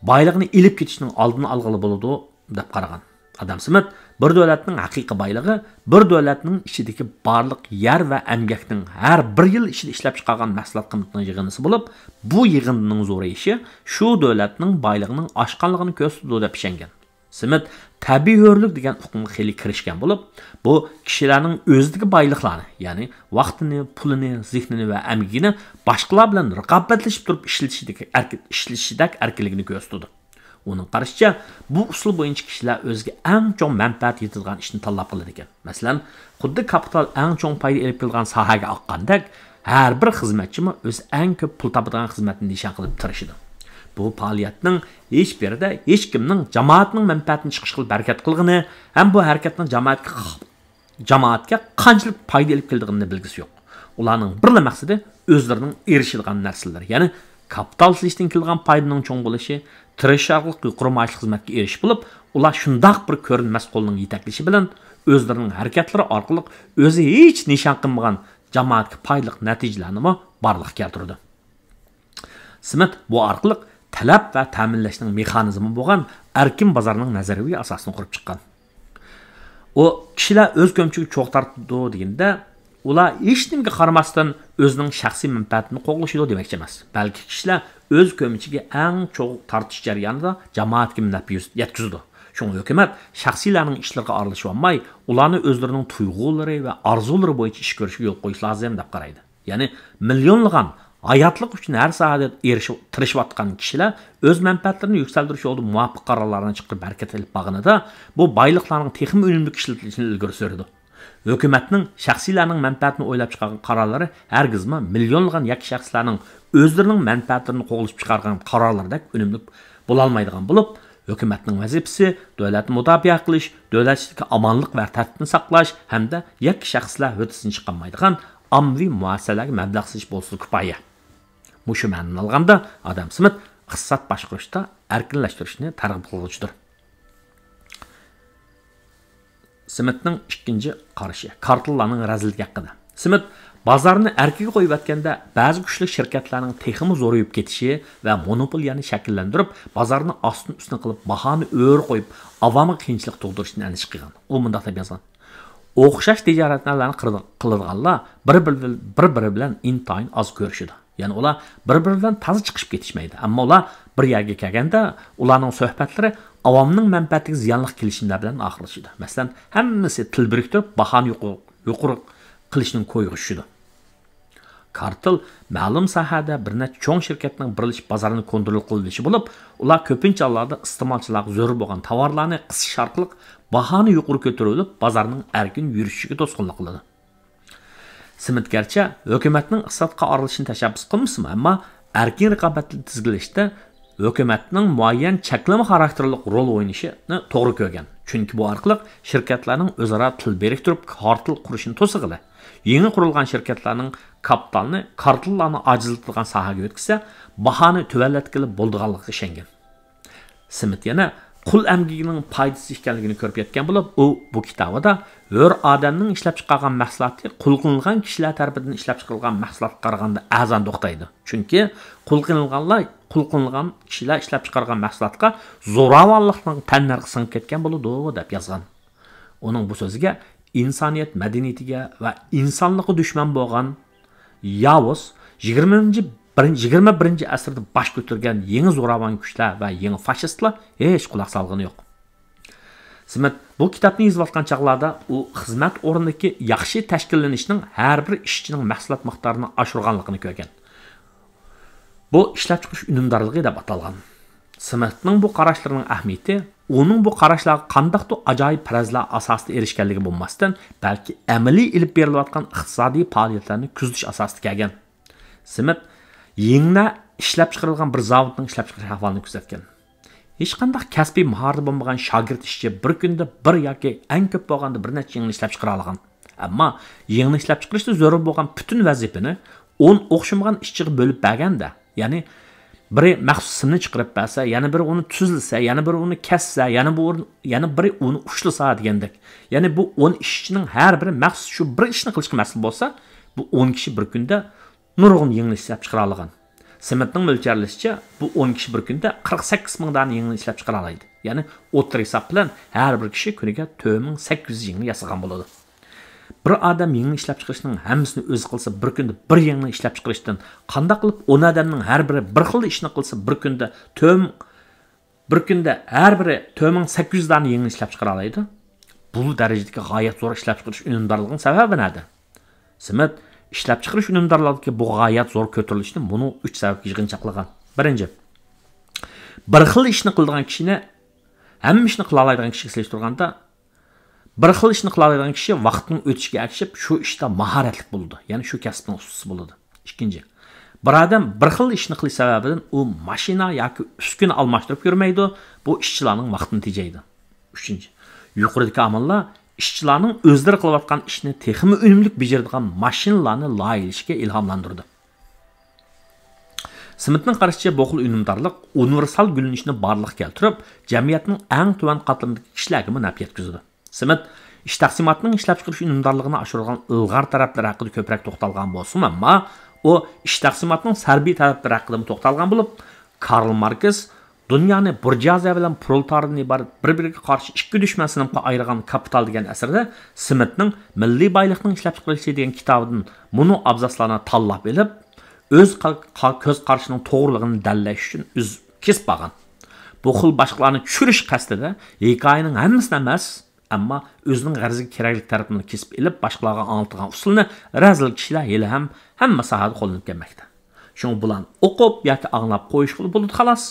بايلىقىنى ئېلىپ كېتىشنىڭ ئالدىنى ئالغىلى بولىدۇ، دەپ قارىغان. ئادام سمىت بىر دۆلەتنىڭ ھەقىقىي بايلىقى بىر دۆلەتنىڭ ئىچىدىكى بارلىق يەر ۋە ئەمگەكنىڭ ھەر بىر يىل ئىچىدە ئىشلەپچىقارغان مەھسۇلات قىممىتىنىڭ يىغىندىسى بولۇپ، بۇ يىغىندىنىڭ زورىيىشى شۇ دۆلەتنىڭ بايلىقىنىڭ ئاشقانلىقىنى كۆرسىتىدۇ، دەپ ئىشەنگەن. سمىت تەبىئىي ھۆرلۈك دېگەن ئۇقۇمغا خېلى كىرىشكەن بولۇپ، بۇ كىشىلەرنىڭ ئۆزىدىكى بايلىقلارنى، يەنى ۋاقتىنى، پۇلىنى، زېھنىنى ۋە ئەمگىكىنى باشقىلار بىلەن رىقابەتلىشىپ تۇرۇپ ئىشلىتىشىدىكى ئەركىن-، ئىشلىتىشىدەك ئەركىنلىكىنى كۆرسىتىدۇ. ئۇنىڭ قارىشىچە، بۇ ئۇسۇل بويىچە كىشىلەر ئۆزىگە ئەڭ چوڭ مەنپەئەت يېتىدىغان ئىشنى تاللاپ قىلىدىكەن. مەسىلەن، خۇددى كاپىتال ئەڭ چوڭ پايدا ئېلىپ كېلىدىغان ساھەگە ئاققاندەك، ھەر بىر خىزمەتچىمۇ ئۆزى ئەڭ كۆپ پۇل تاپىدىغان خىزمەتنى نىشان قىلىپ تىرىشىدۇ. بۇ پائالىيەتنىڭ ھېچ بىرىدە ھېچكىمنىڭ جامائەتنىڭ مەنپەئەتىنى چىقىش قىلىپ ھەرىكەت قىلغىنى ھەم بۇ ھەرىكەتنىڭ جامائەتكە، جامائەتكە قانچىلىك پايدا ئېلىپ كېلىدىغىنىنى بىلگۈسى يوق. ئۇلارنىڭ بىرلا مەقسىتى ئۆزلىرىنىڭ ئېرىشىدىغان نەرسىلىرى، يەنى كاپىتال سېلىشتىن كېلىدىغان پايدىنىڭ چوڭ بولۇشى، تىرىشچانلىق، يۇقىرى مائاشلىق خىزمەتكە ئېرىشىش بولۇپ، ئۇلار شۇنداق بىر كۆرۈنمەس قولنىڭ يېتەكلىشى بىلەن ئۆزلىرىنىڭ ھەرىكەتلىرى ئارقىلىق ئۆزى ھېچ نىشان قىلمىغان جامائەتكە پايدىلىق نەتىجىلەرنىمۇ بارلىققا كەلتۈرىدۇ. سمىت بۇ ئارقىلىق تەلەپ ۋە تەمىنلەشنىڭ مېخانىزمى بولغان ئەركىن بازارنىڭ نەزەرىيەۋى ئاساسىنى قۇرۇپ چىققان. ئۇ كىشىلەر ئۆز كۆمىچىگە چوغ تارتىدۇ دېگىنىدە، ئۇلار ھېچنېمىگە قارىماستىن ئۆزىنىڭ شەخسىي مەنپەئەتىنى قوغلىشىدۇ دېمەكچى ئەمەس، بەلكى كىشىلەر ئۆز كۆمىچىگە ئەڭ چوغ تارتىش جەريانىدا جامائەتكىمۇ نەپ يۈز-، يەتكۈزىدۇ. شۇڭا ھۆكۈمەت شەخسىيلەرنىڭ ئىشلىرىغا ئارىلىشىۋالماي، ئۇلارنى ئۆزلىرىنىڭ تۇيغۇلىرى ۋە ئارزۇلىرى بويىچە ئىش كۆرۈشىگە يول قويۇش لازىم، دەپ قارايدۇ. يەنى مىليونلىغان ھاياتلىق ئۈچۈن ھەر ساھەدە ئېرىشىپ، تىرىشىۋاتقان كىشىلەر ئۆز مەنپەئەتلىرىنى يۈكسەلدۈرۈش يولىدا مۇۋاپىق قارارلارنى چىقىرىپ ھەرىكەت ئېلىپ بارغىنىدا، بۇ بايلىقلارنىڭ تېخىمۇ ئۈنۈملۈك ئىشلىتىلىشىنى ئىلگىرى سۈرىدۇ. ھۆكۈمەتنىڭ شەخسىيلەرنىڭ مەنپەئەتىنى ئويلاپ چىقارغان قارارلىرى ھەرگىزمۇ مىليونلىغان يەككە شەخسلەرنىڭ ئۆزلىرىنىڭ مەنپەئەتلىرىنى قوغلىشىپ چىقارغان قارارلىرىدەك ئۈنۈملۈك بولالمايدىغان بولۇپ، ھۆكۈمەتنىڭ ۋەزىپىسى دۆلەتنى مۇداپىئە قىلىش، دۆلەت ئىچىدىكى ئامانلىق ۋە تەرتىپنى ساقلاش ھەمدە يەككە شەخسلەر ھۆددىسىدىن چىقالمايدىغان ئاممىۋى مۇئەسسەسەلەرگە مەبلەغ سېلىش بولسىلا كۇپايە. مۇشۇ مەنىنى ئالغاندا، ئادام سمىت ئىقتىساد باشقۇرۇشتا ئەركىنلەشتۈرۈشنى تەرغىب قىلغۇچىدۇر. سمىتنىڭ ئىككىنچى قارىشى، كارتېللارنىڭ رەزىللىكى ھەققىدە. سمىت بازارنى ئەركىگە قويۇۋەتكەندە، بەزى كۈچلۈك شىركەتلەرنىڭ تېخىمۇ زورىيىپ كېتىشى ۋە مونوپولىيەنى شەكىللەندۈرۈپ، بازارنى ئاستىن ئۈستۈن قىلىپ، باھانى ئۆرە قويۇپ، ئاۋامغا قىيىنچىلىق تۇغدۇرۇشتىن ئەندىشە قىلغان. ئۇ مۇنداق دەپ يازغان: «ئوخشاش تىجارەتلەرنى قىلىدىغانلار بىر-بىرى بىلەن، بىر-بىرى بىلەن ئىنتايىن ئاز كۆرۈشىدۇ.» يەنى ئۇلار بىر-بىرى بىلەن تازا چىقىشىپ كېتىشمەيدۇ. ئەمما ئۇلار بىر يەرگە كەلگەندە، ئۇلارنىڭ سۆھبەتلىرى ئاۋامنىڭ مەنپەئەتىگە زىيانلىق كېلىشىملەر بىلەن ئاخىرلىشىدۇ. مەسىلەن، ھەممىسى تىل بىرىكتۈرۈپ، باھانى يۇقىرى، يۇقىرى قىلىشنىڭ كويىغا چۈشىدۇ. كارتېل مەلۇم ساھەدە بىر نەچچە چوڭ شىركەتنىڭ بىرلىشىپ بازارنى كونترول قىلىۋېلىشى بولۇپ، ئۇلار كۆپىنچە ھاللاردا ئىستېمالچىلارغا زۆرۈر بولغان تاۋارلارنى قىسىش ئارقىلىق باھانى يۇقىرى كۆتۈرۈۋېلىپ، بازارنىڭ ئەركىن يۈرۈشۈشىگە توسقۇنلۇق قىلىدۇ. سمىت گەرچە ھۆكۈمەتنىڭ ئىقتىسادقا ئارىلىشىشنى تەشەببۇس قىلمىسىمۇ، ئەمما ئەركىن رىقابەتنى تىزگىنلەشتە ھۆكۈمەتنىڭ مۇئەييەن چەكلىمە خاراكتېرلىق رول ئوينىشىنى توغرا كۆرگەن. چۈنكى بۇ ئارقىلىق شىركەتلەرنىڭ ئۆزئارا تىل بىرىكتۈرۈپ، كارتېل قۇرۇشىنى توسىغىلى، يېڭى قۇرۇلغان شىركەتلەرنىڭ كاپىتالىنى كارتېللارنى ئاجىزلىتىدىغان ساھەگە يۆتكىسە، باھانى تۆۋەنلەتكىلى بولىدىغانلىقىغا ئىشەنگەن. سمىت يەنە قۇل ئەمگىكىنىڭ پايدىسىز ئىكەنلىكىنى كۆرۈپ يەتكەن بولۇپ، ئۇ بۇ كىتابىدا ھۆر ئادەمنىڭ ئىشلەپچىقارغان مەھسۇلاتى قۇل قىلىنغان كىشىلەر تەرىپىدىن ئىشلەپچىقىرىلغان مەھسۇلاتقا قارىغاندا ئەرزاندۇق دەيدۇ. چۈنكى قۇل قىلىنغانلار، قۇل قىلىنغان كىشىلەر ئىشلەپچىقارغان مەھسۇلاتقا زوراۋانلىقنىڭ تەننەرخى سىڭىپ كەتكەن بولىدۇ، دەپ يازغان. ئۇنىڭ بۇ سۆزىگە ئىنسانىيەت مەدەنىيىتىگە ۋە ئىنسانلىققا دۈشمەن بولغان ياۋۇز يىگىرمىنچى، بىرىنچى، يىگىرمە بىرىنچى ئەسىردە باش كۆتۈرگەن يېڭى زوراۋان كۈچلەر ۋە يېڭى فاشىستلار ھېچ قۇلاق سالغىنى يوق. سمىت بۇ كىتابنى يېزىۋاتقان چاغلاردا ئۇ خىزمەت ئورنىدىكى ياخشى تەشكىللىنىشنىڭ ھەر بىر ئىشچىنىڭ مەھسۇلات مىقدارىنى ئاشۇرغانلىقىنى كۆرگەن. بۇ ئىشلەپچىقىرىش ئۈنۈمدارلىقى دەپ ئاتالغان. سمىتنىڭ بۇ قاراشلىرىنىڭ ئەھمىيىتى ئۇنىڭ بۇ قاراشلارغا قانداقتۇر ئاجايىپ پەرەزلەر ئاساسىدا ئېرىشكەنلىكى بولماستىن، بەلكى ئەمەلىي ئېلىپ بېرىلىۋاتقان ئىقتىسادىي پائالىيەتلەرنى كۆزىتىش ئاساسىدا كەلگەن. سمىت يىڭنە ئىشلەپچىقىرىلغان بىر زاۋۇتنىڭ ئىشلەپچىقىرىش ئەھۋالىنى كۆزەتكەن. ھېچقانداق كەسپىي ماھارىتى بولمىغان شاگىرت ئىشچى بىر كۈندە بىر ياكى ئەڭ كۆپ بولغاندا بىر نەچچە يىڭنە ئىشلەپچىقىرالىغان. ئەمما يىڭنە ئىشلەپچىقىرىشتا زۆرۈر بولغان پۈتۈن ۋەزىپىنى ئون ئوخشىمىغان ئىشچىغا بۆلۈپ بەرگەندە، يەنى بىرى مەخسۇس سىمنى چىقىرىپ بەرسە، يەنە بىرى ئۇنى تۈزلىسە، يەنە بىرى ئۇنى كەسسە، يەنە بىر، يەنە بىرى ئۇنى ئۇچلىسا دېگەندەك. يەنى بۇ ئون ئىشچىنىڭ ھەر بىرى مەخسۇس شۇ بىر ئىشنى قىلىشقا مەسئۇل بولسا، بۇ ئون كىشى بىر كۈندە نۇرغۇن يىڭنە ئىشلەپ چىقىرالايدىغان. سمىتنىڭ مۆلچەرلىشىچە، بۇ ئون كىشى بىر كۈندە قىرىق سەككىز مىڭ دانە يىڭنە ئىشلەپ چىقىرالايدۇ. يەنى ئوتتۇرا ھېساب بىلەن ھەر بىر كىشى كۈنىگە تۆت مىڭ سەككىز يۈز يىڭنە ياسىغان بولىدۇ. بىر ئادەم يىڭنە ئىشلەپ چىقىرىشنىڭ ھەممىسىنى ئۆزى قىلسا، بىر كۈندە بىر يىڭنە ئىشلەپ چىقىرىشتىن قانداق قىلىپ ئون ئادەمنىڭ ھەر بىرى بىر خىل ئىشنى قىلسا، بىر كۈندە تۆت، بىر كۈندە ھەر بىرى تۆت مىڭ سەككىز يۈز دانە يىڭنە ئىشلەپ چىقىرالايدۇ؟ بۇ دەرىجىدىكى غايەت زور ئىشلەپ چىقىرىش ئۈنۈمدارلىقىنىڭ سەۋەبى نەدە؟ سمىت ئىشلەپچىقىرىش ئۈنۈمدارلىقىدىكى بۇ غايەت زور كۆتۈرۈلۈشنى مۇنۇ ئۈچ سەۋەبكە يىغىنچاقلىغان. بىرىنچى، بىر خىل ئىشنى قىلىدىغان كىشىنى، ھەممە ئىشنى قىلالايدىغان كىشىگە سېلىشتۇرغاندا، بىر خىل ئىشنى قىلالايدىغان كىشى ۋاقىتنىڭ ئۆتۈشىگە ئەگىشىپ شۇ ئىشتا ماھارەتلىك بولىدۇ، يەنى شۇ كەسىپنىڭ ئۇستىسى بولىدۇ. ئىككىنچى، بىر ئادەم بىر خىل ئىشنى قىلىش سەۋەبىدىن ئۇ ماشىنا ياكى ئۈسكۈنە ئالماشتۇرۇپ يۈرمەيدۇ، بۇ ئىشچىلارنىڭ ۋاقتىنى تېجەيدۇ. ئۈچىنچى، يۇقىرىدىكى ئامىللار ئىشچىلارنىڭ ئۆزلىرى قىلىۋاتقان ئىشنى تېخىمۇ ئۈنۈملۈك بېجىرىدىغان ماشىنىلارنى لايىھەلىشىگە ئىلھاملاندۇرىدۇ. سمىتنىڭ قارىشىچە، بۇ خىل ئۈنۈمدارلىق ئۇنىۋېرسال گۈللىنىشنى بارلىققا كەلتۈرۈپ، جەمئىيەتنىڭ ئەڭ تۆۋەن قاتلىمىدىكى كىشىلەرگىمۇ نەپ يەتكۈزىدۇ. سمىت ئىش تەقسىماتىنىڭ ئىشلەپچىقىرىش ئۈنۈمدارلىقىنى ئاشۇرىدىغان ئىلغار تەرەپلىرى ھەققىدە كۆپرەك توختالغان بولسىمۇ، ئەمما ئۇ ئىش تەقسىماتىنىڭ سەلبىي تەرەپلىرى ھەققىدىمۇ توختالغان بولۇپ، كارل ماركس دۇنيانى بۇرژۇئازىيە بىلەن پرولېتارىيىدىن ئىبارەت بىر-بىرىگە قارشى ئىككى دۈشمەن سىنىپقا ئايرىغان كاپىتال دېگەن ئەسىرىدە سمىتنىڭ مىللىي بايلىقنىڭ ئىشلەپچىقىرىلىشى دېگەن كىتابىدىن مۇنۇ ئابزاسلارنى تاللاپ ئېلىپ، ئۆز قا-، قا-، كۆز قارىشىنىڭ توغرىلىقىنى دەلىللەش ئۈچۈن ئۈز-، كېسىپ بارغان. بۇ خىل باشقىلارنى چۈشۈرۈش قەستىدە ھېكايىنىڭ ھەممىسىنى ئەمەس، ئەمما ئۆزىنىڭ غەرىزىگە كېرەكلىك تەرىپىنى كېسىپ ئېلىپ، باشقىلارغا ئاڭلىتىدىغان ئۇسۇلنى رەزىل كىشىلەر ھېلىھەم ھەممە ساھەدە قوللىنىپ كەلمەكتە. شۇڭا بۇلارنى ئوقۇپ ياكى ئاڭلاپ قويۇشقىلا بولىدۇ، خالاس.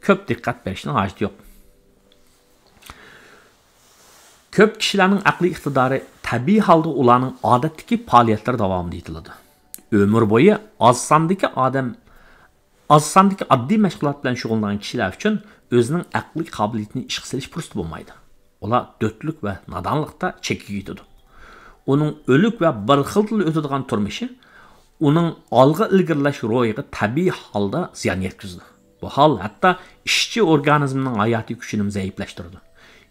كۆپ دىققەت بېرىشنىڭ ھاجىتى يوق. كۆپ كىشىلەرنىڭ ئەقلىي ئىقتىدارى تەبىئىي ھالدا ئۇلارنىڭ ئادەتتىكى پائالىيەتلىرى داۋامىدا يېتىلىدۇ. ئۆمۈر بويى ئاز ساندىكى ئادەم، ئاز ساندىكى ئاددىي مەشغۇلات بىلەن شۇغۇللانغان كىشىلەر ئۈچۈن ئۆزىنىڭ ئەقلىي قابىلىيىتىنى ئىشقا سېلىش پۇرسىتى بولمايدۇ. ئۇلار دۆتلۈك ۋە نادانلىقتا چەككە يېتىدۇ. ئۇنىڭ ئۆلۈك ۋە بىر خىلدىلا ئۆتىدىغان تۇرمۇشى ئۇنىڭ ئالغا ئىلگىرىلەش روھىغا تەبىئىي ھالدا زىيان يەتكۈزىدۇ. بۇ ھال ھەتتا ئىشچى ئورگانىزمىنىڭ ھاياتىي كۈچىنىمۇ زەئىپلەشتۈرىدۇ.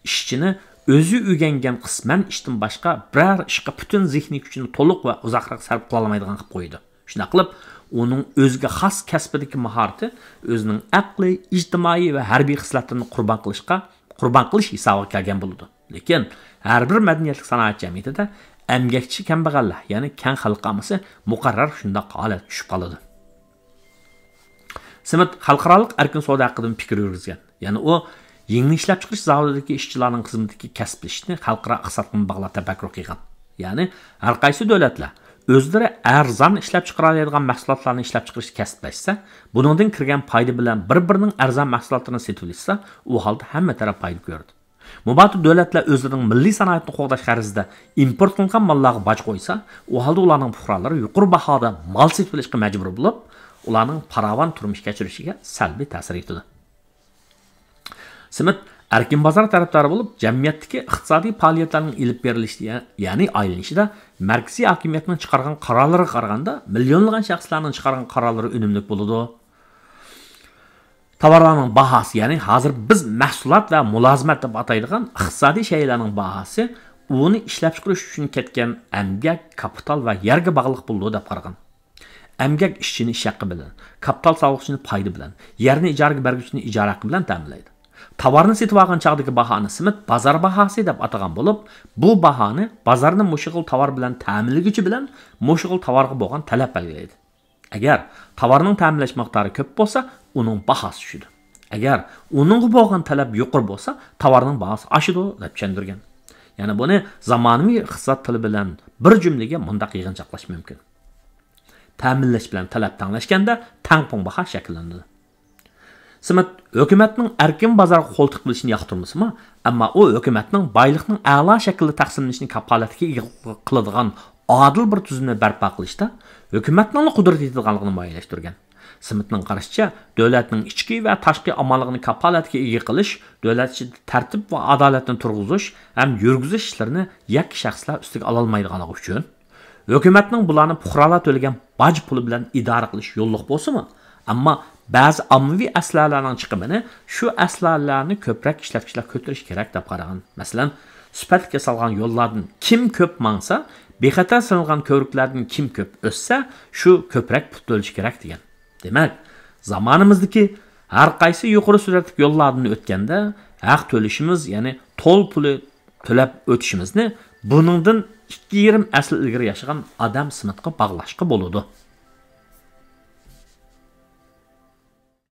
ئىشچىنى ئۆزى ئۆگەنگەن قىسمەن ئىشتىن باشقا بىرەر ئىشقا پۈتۈن زېھنىي كۈچىنى تولۇق ۋە ئۇزاقراق سەرپ قىلالمايدىغان قىلىپ قويىدۇ. شۇنداق قىلىپ، ئۇنىڭ ئۆزىگە خاس كەسپىدىكى ماھارىتى ئۆزىنىڭ ئەقلىي، ئىجتىمائىي ۋە ھەربىي خىسلەتلىرىنى قۇربان قىلىشقا، قۇربان قىلىش ھېسابىغا كەلگەن بولىدۇ. لېكىن ھەر بىر مەدەنىيەتلىك سانائەت جەمئىيىتىدە ئەمگەكچى كەمبەغەللەر، يەنى كەڭ خەلق ئاممىسى مۇقەررەر شۇنداق ھالەتكە چۈشۈپ قالىدۇ. سمىت خەلقئارالىق ئەركىن سودا ھەققىدىمۇ پىكىر يۈرگۈزگەن. يەنى ئۇ يىڭنە ئىشلەپچىقىرىش زاۋۇتىدىكى ئىشچىلارنىڭ خىزمىتىدىكى كەسىپلىشىشنى خەلقئارا ئىقتىسادقا باغلاپ تەپەككۇر قىلغان. يەنى ھەرقايسى دۆلەتلەر ئۆزلىرى ئەرزان ئىشلەپچىقىرالايدىغان مەھسۇلاتلارنى ئىشلەپچىقىرىشتا كەسىپلەشسە، بۇنىڭدىن كىرگەن پايدا بىلەن بىر-بىرىنىڭ ئەرزان مەھسۇلاتلىرىنى سېتىۋېلىشسا، ئۇ ھالدا ھەممە تەرەپ پايدا كۆرىدۇ. مۇبادا دۆلەتلەر ئۆزلىرىنىڭ مىللىي سانائەتنى قوغداش غەرىزىدە ئىمپورت قىلىنغان ماللارغا باج قويسا، ئۇ ھالدا ئۇلارنىڭ پۇقرالىرى يۇقىرى باھادا مال سېتىۋېلىشقا مەجبۇر بولۇپ، ئۇلارنىڭ پاراۋان تۇرمۇش كەچۈرۈشىگە سەلبىي تەسىر يېتىدۇ. سمىت ئەركىن بازار تەرەپدارى بولۇپ، جەمئىيەتتىكى ئىقتىسادىي پائالىيەتلەرنىڭ ئېلىپ بېرىلىشى، يەنى ئايلىنىشىدا مەركىزىي ھاكىمىيەتنىڭ چىقارغان قارارلىرىغا قارىغاندا، مىليونلىغان شەخسلەرنىڭ چىقارغان قارارلىرى ئۈنۈملۈك بولىدۇ. تاۋارلارنىڭ باھاسى، يەنى ھازىر بىز مەھسۇلات ۋە مۇلازىمەت دەپ ئاتايدىغان ئىقتىسادىي شەيئىلەرنىڭ باھاسى ئۇنى ئىشلەپچىقىرىش ئۈچۈن كەتكەن ئەمگەك، كاپىتال ۋە يەرگە باغلىق بولىدۇ دەپ قارىغان. ئەمگەك ئىشچىنى ئىش ھەققى بىلەن، كاپىتال سالغۇچىنى پايدا بىلەن، يەرنى ئىجارىگە بەرگۈچىنى ئىجارە ھەققى بىلەن تەمىنلەيدۇ. تاۋارنى سېتىۋالغان چاغدىكى باھانى سمىت بازار باھاسى دەپ ئاتىغان بولۇپ، بۇ باھانى بازارنى مۇشۇ خىل تاۋار بىلەن تەمىنلىگۈچى بىلەن مۇشۇ خىل تاۋارغا بولغان تەلەپ بەلگىلەيدۇ. ئەگەر تاۋارنىڭ تەمىنلەش مىقدارى كۆپ بولسا، ئۇنىڭ باھاسى چۈشىدۇ. ئەگەر ئۇنىڭغا بولغان تەلەپ يۇقىرى بولسا، تاۋارنىڭ باھاسى ئاشىدۇ، دەپ چۈشەندۈرگەن. يەنى بۇنى زامانىۋى ئىقتىساد تىلى بىلەن بىر جۈملىگە مۇنداق يىغىنچاقلاش مۇمكىن. تەمىنلەش بىلەن تەلەپ تەڭلەشكەندە، تەڭپۇڭ باھا شەكىللىنىدۇ. سمىت ھۆكۈمەتنىڭ ئەركىن بازارغا قولتۇق بېرىشىنى ياقتۇرمىسىمۇ، ئەمما ئۇ ھۆكۈمەتنىڭ بايلىقنىڭ ئەلا شەكىلدە تەقسىملىنىشىنى كاپالەتكە ئىگە قىلىدىغان ئادىل بىر تۈزۈمنى بەرپا قىلىشتا ھۆكۈمەتنىڭلا قۇدرىتى يېتىدىغانلىقىنى مۇئەييەنلەشتۈرگەن. سمىتنىڭ قارىشىچە، دۆلەتنىڭ ئىچكى ۋە تاشقى ئامانلىقىنى كاپالەتكە ئىگە قىلىش، دۆلەت ئىچىدە تەرتىپ ۋە ئادالەتنى تۇرغۇزۇش ھەم يۈرگۈزۈش ئىشلىرىنى يەككە شەخسلەر ئۈستىگە ئالالمايدىغانلىقى ئۈچۈن، ھۆكۈمەتنىڭ بۇلارنى پۇقرالار تۆلىگەن باج پۇلى بىلەن ئىدارە قىلىش يوللۇق بولسىمۇ، ئەمما بەزى ئاممىۋى ئەسلىھەلەرنىڭ چىقىمىنى شۇ ئەسلىھەلەرنى كۆپرەك ئىشلەپچىلەر كۆتۈرۈشى كېرەك دەپ قارىغان. مەسىلەن، سۈپەتلىك ياسالغان يوللاردىن كىم كۆپ ماڭسا، بىخەتەر سېلىنغان كۆۋرۈكلەردىن كىم كۆپ ئۆتسە، شۇ كۆپرەك پۇل تۆلىشى كېرەك دېگەن. دېمەك، زامانىمىزدىكى ھەر قايسى يۇقىرى سۈرئەتلىك يوللاردىن ئۆتكەندە ھەق تۆلىشىمىز، يەنى تول پۇلى تۆلەپ ئۆتۈشىمىزنى بۇنىڭدىن ئىككى يېرىم ئەسىر ئىلگىرى ياشىغان ئادەم سمىتقا باغلاشقا بولىدۇ.